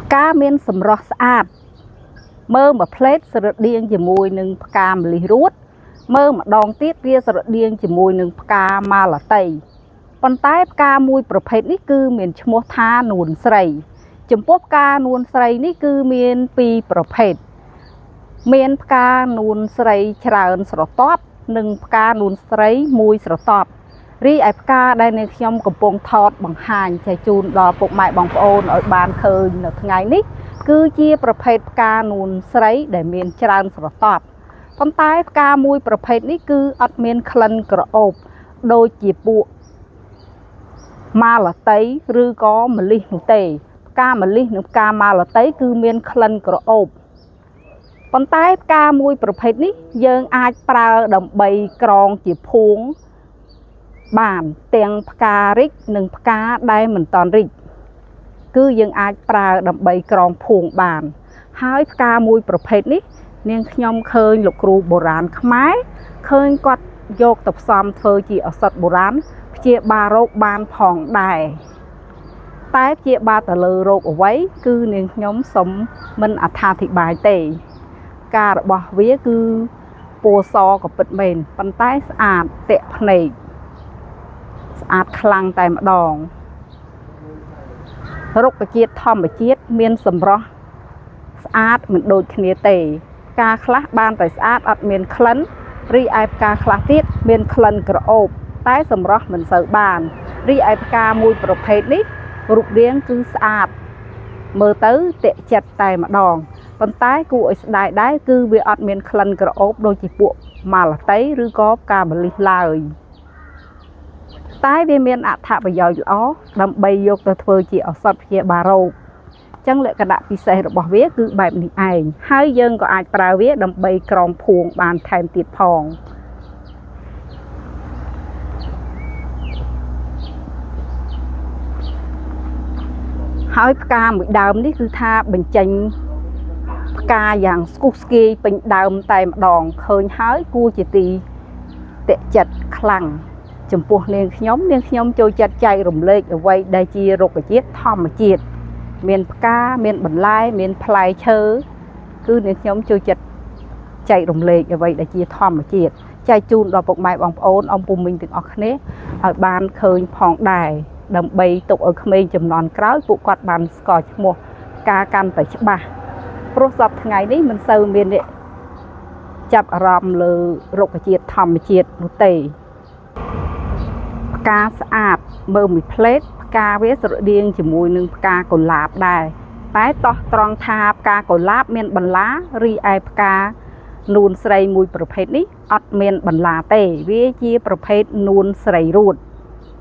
ផ្កាមានសម្រស់ស្អាតមើលមួយផ្លេតស្រដៀងជាមួយនឹងផ្កាម្លិះរួតមើលម្ដងទៀតវាស្រដៀងជាមួយនឹងផ្កាម៉ាឡាតីប៉ុន្តែផ្កាមួយប្រភេទនេះគឺមានឈ្មោះថានួនស្រីចំពោះផ្កានួនស្រីនេះគឺមានពីរប្រភេទមានផ្កានួនស្រីច្រើនស្រទាប់និងផ្កានួនស្រីមួយស្រទាប់រីឯផ្កាដែលនាងខ្ញុំកំពុងថតបង្ហាញចែកជូនដល់ពុកម៉ែបងប្អូនឲ្យបានឃើញនៅថ្ងៃនេះគឺជាប្រភេទផ្កានួនស្រីដែលមានច្រើនស្រទាប់ប៉ុន្តែផ្កាមួយប្រភេទនេះគឺអត់មានក្លិនក្រអូបដូចជាពួកម៉ាឡាតីឬក៏ម្លិះនោះទេផ្កាម្លិះនិងផ្កាម៉ាឡាតីគឺមានក្លិនក្រអូបប៉ុន្តែផ្កាមួយប្រភេទនេះយើងអាចប្រើដើម្បីក្រងជាភួងបានទាំងផ្ការិចនិងផ្កាដែលមិនតន់រិចគឺយើងអាចប្រើដើម្បីក្រងភួងបានហើយផ្កាមួយប្រភេទនេះនាងខ្ញុំឃើញលោកគ្រូបុរាណខ្មែរឃើញគាត់យកទៅផ្សំធ្វើជាឱសថបុរាណព្យាបាលរោគបានផងដែរតែព្យាបាលទៅលើរោគអ្វីគឺនាងខ្ញុំសូមមិនអត្ថាធិប្បាយទេការរបស់វាគឺពណ៌សក៏ពិតមែនប៉ុន្តែស្អាតទាក់ភ្នែកស្អាតខ្លាំងតែម្ដងរុក្ខជាតិធម្មជាតិមានសម្រស់ស្អាតមិនដូចគ្នាទេផ្កាខ្លះបានតែស្អាតអត់មានក្លិនរីឯផ្កាខ្លះទៀតមានក្លិនក្រអូបតែសម្រស់មិនសូវបានរីឯផ្កាមួយប្រភេទនេះរូបរាងគឺស្អាតមើលទៅទាក់ចិត្តតែម្ដងប៉ុន្តែគួរឲ្យស្ដាយដែរគឺវាអត់មានក្លិនក្រអូបដូចជាពួកម៉ាឡាតីឬក៏ផ្កាម្លិះឡើយតែវាមានអត្ថប្រយោជន៍ល្អដើម្បីយកទៅធ្វើជាឱសថព្យាបាលរោគចឹងលក្ខណៈពិសេសរបស់វាគឺបែបនេះឯងហើយយើងក៏អាចប្រើវាដើម្បីក្រងភួងបានថែមទៀតផងហើយផ្កាមួយដើមនេះគឺថាបញ្ចេញផ្កាយ៉ាងស្គុះស្គាយពេញដើមតែម្ដងឃើញហើយគួរជាទីទាក់ចិត្តខ្លាំងចំពោះនាងខ្ញុំចូលចិត្តចែករំលែកអ្វីដែលជារុក្ខជាតិធម្មជាតិមានផ្កាមានបន្លែមានផ្លែឈើគឺនាងខ្ញុំចូលចិត្តចែករំលែកអ្វីដែលជាធម្មជាតិចែកជូនដល់ពុកម៉ែបងប្អូនអំពុំមីងទាំងអស់គ្នាឲ្យបានឃើញផងដែរដើម្បីទុកឲ្យក្មេងជំនាន់ក្រោយពួកគាត់បានស្គាល់ឈ្មោះផ្កាកាន់តែច្បាស់ព្រោះសប្តាហ៍ថ្ងៃនេះមិនសូវមានអ្នកចាប់អារម្មណ៍លើរុក្ខជាតិធម្មជាតិនោះទេផ្កាស្អាតមើលមួយផ្លេតផ្កាវាស្រដៀងជាមួយនឹងផ្កាកុលាបដែរតែតោះត្រង់ថាផ្កាកុលាបមានបន្លារីឯផ្កានួនស្រីមួយប្រភេទនេះអត់មានបន្លាទេវាជាប្រភេទនួនស្រីរួត